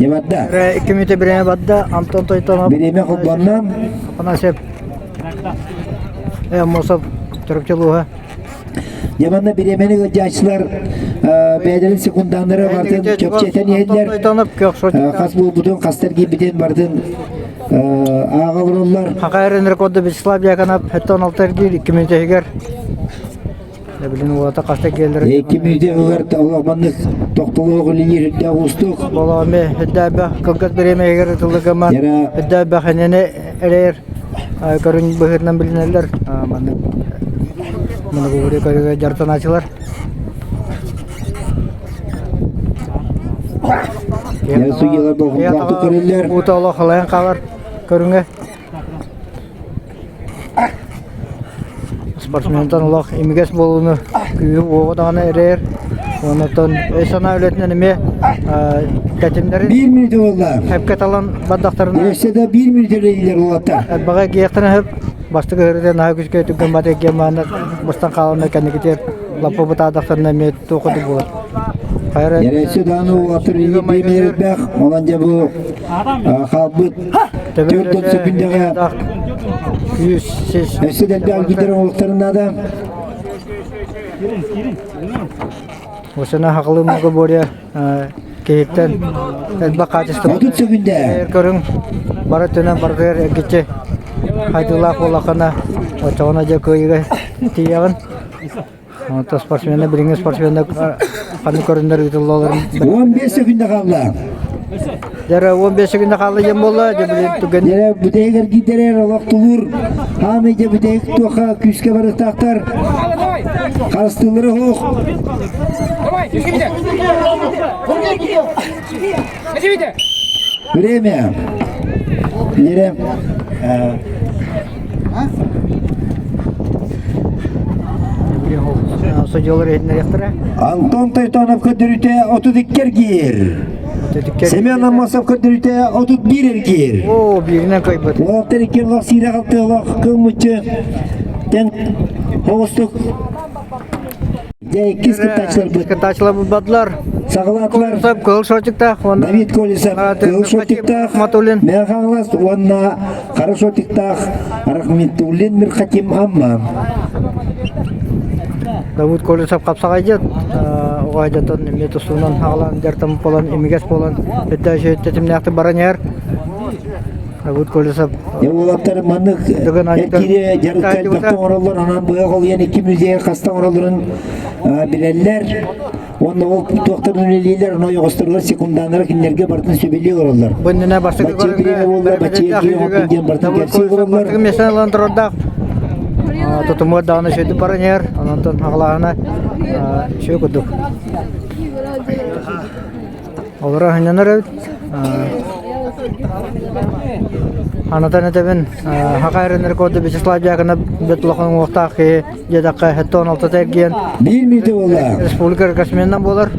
Барда. 2 мүнүүтэ бириэмэ барда. Антон Тойтонов. Бириэмэ холбонно. Афанасьев. Аммосов Чурапчы улууһа. Дьэ манна бириэмэни ыалдьааччылар бэйэлэрин секунданнары барытын чөпчөтөн иһэллэр. Хас буолбутун, хастар киирбитин барытын ааҕа олороллор. Хакайрын рекорду Вячеслав Дьяконов 76 эргиир 2 мүнүүтэ иһигэр. Билин уота хаста киэллэр. 2 мүнүүтэ иһигэр маннык тохтолоох үлэлиир үрдээх уустук. Болооме үрдээбэх кылгас бириэмэ иһигэр ытыллыгаман үрдээбэх энэни эрэйэр көрүҥ быһыытынан билинэллэр. Маннык Мунугугури көрүгэ дьарыктанааччылар. Судьялар болҕомтолоохтук көрөллөр. Уута олох халайан хаалар көрүҥэ. Спортсментан олох имигэс буолууну күүһү-уоҕу даҕаны эрэйэр. Онтон өй-санаа үлэтинэн эмиэ тэтимнэрин Биир мүнүүтэ буолла. сөпкө талан бардахтарына Өссө да биир мүнүүтэ үлэлииллэр уолаттар. элбэҕи киэхтэрин сөп. Бастакы ыһырыта наһаа күүскэ түргэн баата иккиэн маанна быстан хааланна кэнникитигэр лаппа бытаадахтарына эмиэ туох курдук буолар. Хайра Өссө даҕаны уолаттар биир элбэх. Онон дьэ бу хаалбыт 4 секундаҕа күүс сис өссө да элбэх илгиттэр оҥоруохтарын наада. Осына хақылы многоборье киһиттэн элбэх хаачыстыба 30 секунда. көрүҥ бары өттүнэн барытыгар эргиччи хайдыылаах буоллаххына оччоҕуна дьэ кыайыыга тиийэҕин. Онтон спортсменнар билиҥҥи спортсменнар ханнык көрүҥнэр ыытыллалларын 15 секунда хаалла. Дьэ 15 секунда хаалла диэн буолла. Дьэ билин түгэн Дьэ бүтэһик эргиирдэрэр олох тулуур. Хаамый дьэ бүтэһик туоха күүскэ барыахтаахтар. Харыстыыллара суох. Время. Время. Судьялар иһитиннэриэхтэрэ. Антон Тойтонов көрдөрүүтэ 32 эргиир. Семен Аммосов көрдөрүүтэ 31 эргиир. Оо, бииринэн кыайбыт. Уолаттар икки олох сиирэ халты олох кылмыччы тэн хоҕустук Дьэ, иккис кыттааччыларбыт. Кыттааччылар булбатылар. Саҕалаатылар. Колесов кыһыл шортиктаах уонна Давид Колесов кыһыл шортиктаах, Матулин. Мэҥэ Хаҥалас уонна хара шортиктаах Рахмитуллин Мирхатим Амма. Давид Колесов хапсаҕайдьыт оҕоһдьотон эмиэ тустуунан хаалан дьартам буолан имигэс буолан өттөөчү тэтимнээхтик баран иһэр. Давид Колесов Уолаттар маннык эркири дьарыкка элбэхтэ оҥороллор, онон быһа холуйан икки музейы хаста оҥороллорун билэллэр. Уонна ол туохтарын үлэлииллэр, ону ойоҕосторлор, секунданнара кинилэргэ барытын сүбэлии олороллор. Бу иннинэ бастакы Бачча бириэмэ буолла, бачча киһи диэн барытын кэпсии олороллор. Бастакы миэстэни ылан турардаах. Тутумугар даҕаны үчүгэйдик баран иһэр, онтон аҕалааһына үчүгэй курдук. Олоро сынньанар эбит. Анатан этэбин, Хакай Ренеркоду Вячеслав Дьяконов бөт улахан уҥуохтаах киһи диэтэххэ, 76 эргиэн Биир мүнүүтэ буолла. республика рекордсменынан буолар.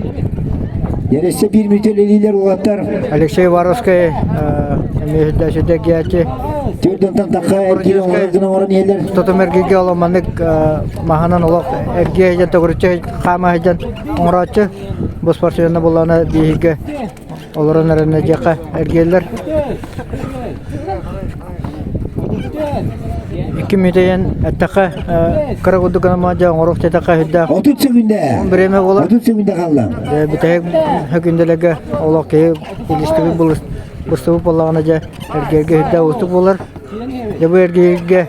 Ересе биир мүнүүтэ үлэлииллэр уолаттар. Алексей Уваровскай эмиэ сүрдээх эргийээччи. Төрдөнтөн тахха эргиир оҥорор гына оҥорон иһэллэр. Тутум эргийгэ олох маннык маһынан олох эргийэ сылдьан төгүрүччү хаама сылдьан оҥорооччу. Бу спортсменна буллаҕына биһиги олорон эрэн дьиэхэ эргийэллэр. Икки мүтэйэн эттэххэ кыра курдук гына дьэ оҥоруох диэтэххэ сүрдээх 30 секунда. Бириэмэ буолар. 30 секунда хаалла. Дьэ бүтэһик хөкүндэлэргэ олох киһи илистибит быстыбыт буоллаҕына дьэ эргийэргэ сүрдээх уустук буолар. Дьэ бу эргийэргэ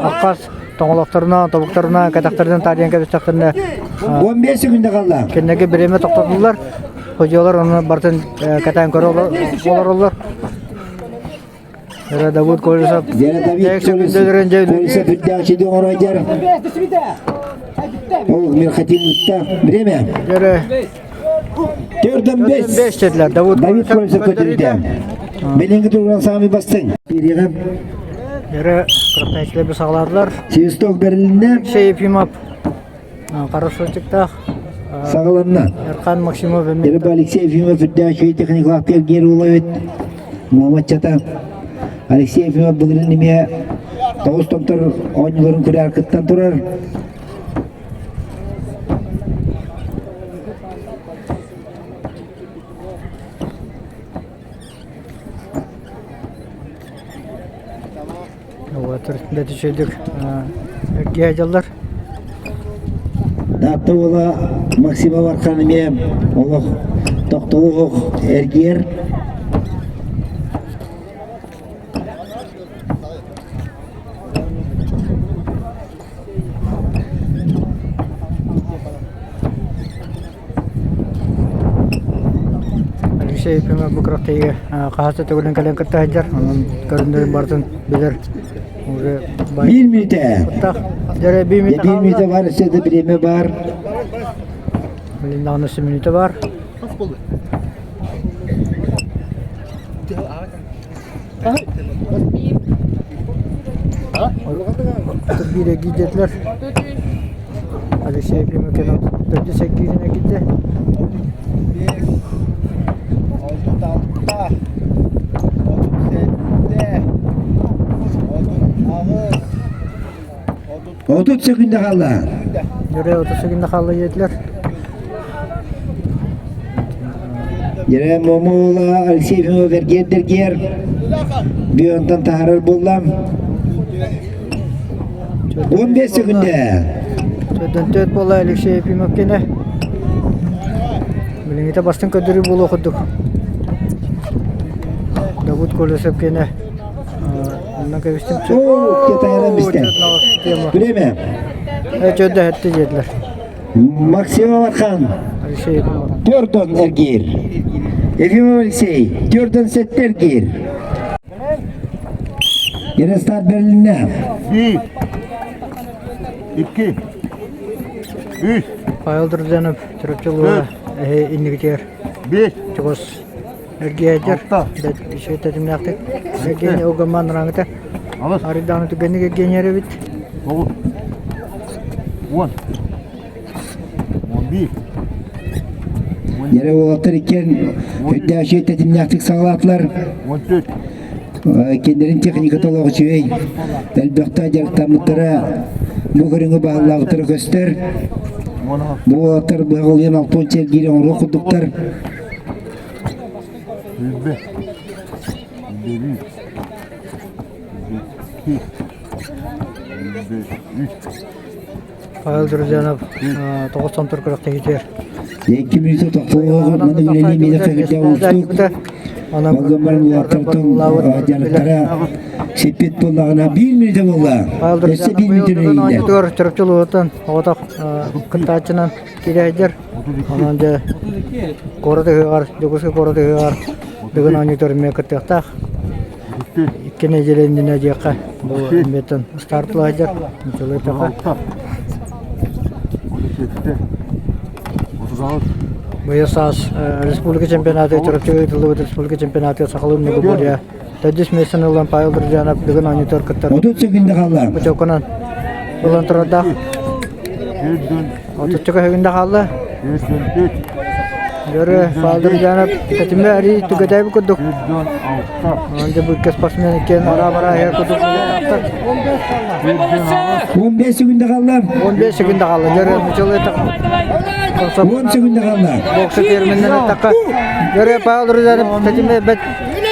аккаас тоҥолохторунан, тобуктарынан, кэтэхтэринэн таарыйан кэбистэхтэринэ 15 секунда хаалла. Кинилэргэ бириэмэ тохтотуллар. Судьялар ону барытын кэтээн көрө олороллор. Эра Давыд Колесов. Дьэ Давид Колесов үрдээх чиди оҥоройдер. Ол Мирхатим ытта. Время. Дьэ Төрдөн бес. Бес дедилер. Давыд Давид Колесов көтүрдэ. Билиҥҥи туругунан саамай бастыҥ. Бириэҕэ Эрэ кыраттааччылар саҕалаатылар. Свисток бэрилиннэ. Алексей Ефимов хорошочектаах. Саҕаланна. Эрхан Максимов Эрба Алексей Ефимов үрдээх үчүгэй техникалаах кэргиэр уола Муомаччата Алексей Ефимов былырыын эмиэ тоҕус томтор оонньууларын күрэҕэр кыттан турар. Уолаттар бэрт үчүгэйдик эргийэ сылдьаллар. Таатта уола Максимов Архан эмиэ олох тохтолуох эргийэр. Алексей Ефимов бу күрэхтэһиигэ хаһыс да төгүлүн кэлэн кытта сылдьар. Онон көрүҥнэрин барытын билэр. Уже Биир мүнүүтэ. Куттах. Дьэ биир мүнүүтэ Биир мүнүүтэ бар, өссө да бириэмэ бар. Билин даҕаны өссө мүнүүтэ бар. Биир эргийдилэр. Алексей Ефимович төрдүс эргиирин эргийдэ. 30 секунда хаалла. Дьөрэ 30 секунда хаалла диэтилэр. Дьэрэ Момола Алексей Ефимов эргиэр Бионтан таһарар буолла. 15 секунда. Төрдөн төрт буолла Алексей Ефимов кene. Билиҥҥитэ бастыҥ көрдөрүү буолуох курдук. Давуд Колесов кene Онно кэбистим. Оо, тайаран бистэ. Время. Чөдө хэтти диэтилэр. Максимов Архан. Алексей Ефимов. Төрдөн эргиир. Ефимов Алексей. Төрдөн сетте эргиир. Ярослав Берлинне. Bir, iki, үс, Павел Друзенов Чурапчылыга иннигитигэр бес, чугас эргиэдэр үчүгэй тэтимнээхтик Евгений Огаман рангыта арыйдааны түгэнник Евгений эрэбит тоғыз, он, он bir, Yere уолаттар иккиэн үрдээчи тэтимнээхтик саҕалаатылар. он төрт, Кинилэрин техниката олох үчүгэй. Элбэхтэ дьарыктаммыттара бу көрүҥү бааллаабыттара көстөр. он алты, Бу уолаттар быһаҕалыйан алтон чэлгиир оҥоруох курдуктар. сүүрбэ, сүүрбэ биир, сүүрбэ икки, сүүрбэ үс, Павел Друзьянов 9 тор күрэхтэһиитигэр Икки мүнүүтэ тохтолуох манна үлэлии миэхэ кэрдэ уустук. Ол баран уолаттартан дьарыктара сиппит буоллаҕына биир мүнүүтэ буолла. Павел Өссө Друзьянов биир быйыл мүнүүтэ бүгүн үлэлииллэр. оонньуутугар Чурапчы улууһуттан оҕотох кыттааччынан киирээдэр. Онон дьэ куорат ыһыаҕар, Дьокуускай куорат ыһыаҕар бүгүн оонньуутугар эмиэ кыттыахтаах. Икки нэдиэлэ иннинэ диэххэ бу эмиэтэн стартлаһыдьар Ньучулуйтаха. Быйыл саас республика чемпионаты Чурапчыга ыытыллыбыт республика чемпионатыгар сахалыы многоборье төрдүс миэстэни ылан Павел Друзьянов бүгүн оонньуутугар кыттар. 30 секунда хаалла. Путевканан ылан турардаах. Отучча көһүгүндэ хаалла. Дөрө Павел Друзьянов тэтимэ арий түгэтээбит курдук. Онон дьэ бу икки спортсмен иккиэн араа-бараа иһэр курдук 15 секунда хаалла. 15 секунда хаалла. Дөрө мучулуй 10 секунда хаалла. Бокса терминнен эттэххэ. Дөрө Павел Друзьянов тэтимэ бэт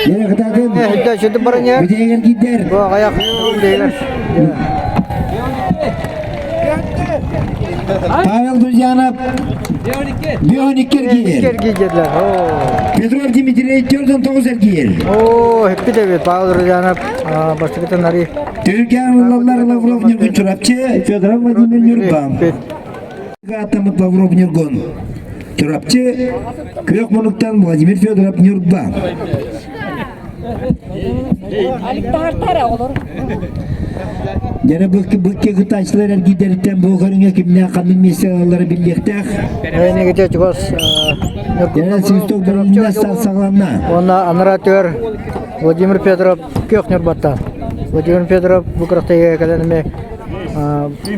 Yere кытаатын. Хүдэ сүдү баран иһэр. Бүтээген киирдэр. Бу аҕыйах дийлэр. Павел Друзьянов 12 эргиир. Эргийдилэр. Петров Дмитрий 49 эргиир. Оо, хеппи дебит Павел Друзьянов бастакытын ари. Түркиян ыллаллар Лавров Ньургун Чурапчы, Федоров Владимир Ньурбан. Атамыт Лавров Ньургун. Чурапчы, Күөх Мунуктан Владимир Федоров Ньурба. Дьэ бу кытааччылар эргийдэриттэн бу көрүҥэ кимнээх ханнык миэстэ ылаллара биллиэхтээх. Энигите чугас Дьэ свисток бэрилиннэ саҕаланна. Уонна анараа түөр Владимир Петров күөх Ньурбаттан. Владимир Петров бу күрэхтэһиигэ кэлэн эмиэ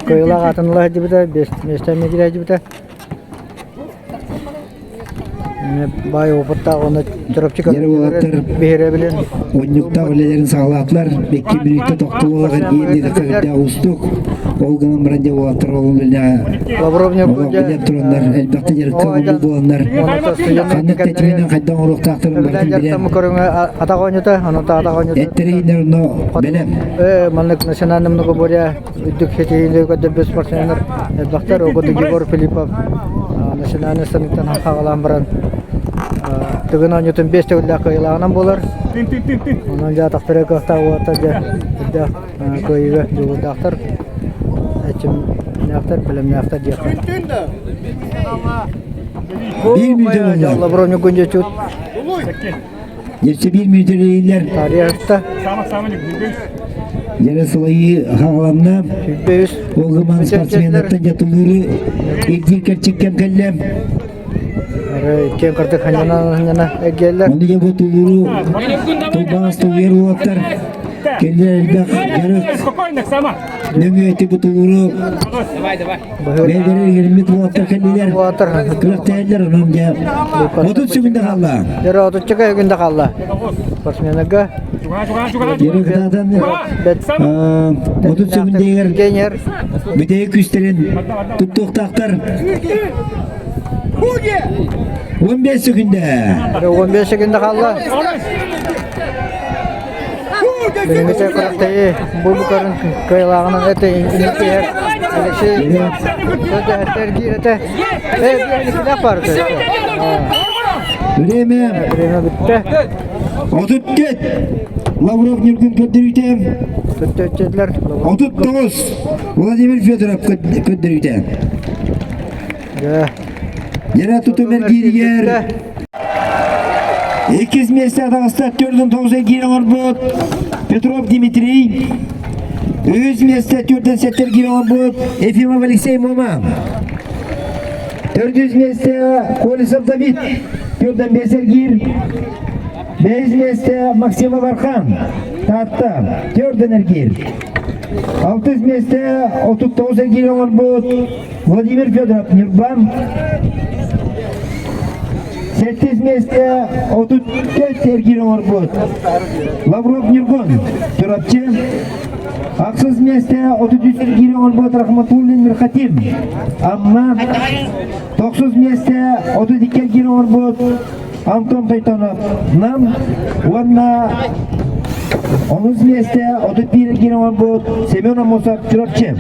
кыайыылаах аатын ыла сылдьыбыта, миэстэ эмиэ киирэ сылдьыбыта. Баай опыттаах уонна Чурапчы Дьэ уолаттар биһирэбилин унньуктаах үлэлэрин саҕалаатылар. Икки мүнүүттэ тохтууллар эргийэн диэтэххэ үрдээх уустук. Ол гынан баран дьэ уолаттар ол үлэҕэ Лавров олох билэн тураннар, элбэхтэ дьарыкка булуу буоланнар, ханнык тэтиминэн хайдах оҥоруохтаахтарын барытын билэн, көрүҥэ атах оонньуута, онута атах оонньуута. эттэрин онно бэлэм. Маннык национальный многоборье үрдүк ситиһиини көрдөрбүт спортсменнар элбэхтэр. Ол курдук Егор Филиппов национальный станыктан хаҕалаан баран Тыгын оонньуутун биэс төгүллээх кыайыылааҕынан буолар. Онон дьэ атахтара кыахтаах уолаттар дьэ үрдээх кыайыыга дьулуурдаахтар, эрчимнээхтэр, бэлэмнээхтэр диэххэ. Биир мүнүүтэ буолла. Лавров Ньургун Дьэ биир мүнүүтэ үлэлииллэр. Тарихта. Дьэ сылайыы хаҕаланна. Ол гынан спортсменнартан дьэ тулууру ирдиир кэрчик кэм кэллэ. Киэн кырдык ханньана эргиэллэр. Ону дьэ бу тулууру тулбаас тулуйар уолаттар кэллэр элбэх дьарык нөҥүө ити бу тулууру бэйэлэрэ иҥэриммит уолаттар кэллилэр. Күрэхтэһэллэр онон дьэ 30 секунда хаалла. Дьэ отучча күндэ хаалла. Спортсменнарга Дьэрэ кытаатан 30 секундегер бүтэһик күүстэрин туттуохтаахтар. 15 секунда. 15 секунда хаалла. Билиҥҥитэ күрэхтэһии бу букарын кыайылааҕынан этэ инники иһэр Алексей Сөдөһөттөр биир этэ. Э, биир баар Время. Время бүттэ. 34. Лавров Ньургун көрдөрүүтэ. Төттөччүлэр. 39. Владимир Федоров көрдөрүүтэ. Yere tutun эргииригэр Иккис миэстэ таҕыста 4-9 эргиир оҥорбут Петров Дмитрий. Үһүс миэстэ 4-7 эргиир оҥорбут Ефимов Алексей Мума. Төрдүс миэстэ Колесов Давид 4-5 эргиир. Бэһис миэстэ Максимов Архан Таатта 4 эргиир. Алтыс миэстэ 39 эргиир оҥорбут Владимир Федоров Ньурбан. Сэттис миэстэ 34 эргиир оҥорбут Лавров Ньургун Чурапчы. Ахсыс миэстэ 33 эргиир оҥорбут Рахматуллин Мирхатим Амма. Тохсус миэстэ 32 эргиир оҥорбут Антон Тойтонов Нам уонна онус миэстэ 31 эргиир оҥорбут Семен Аммосов Чурапчы.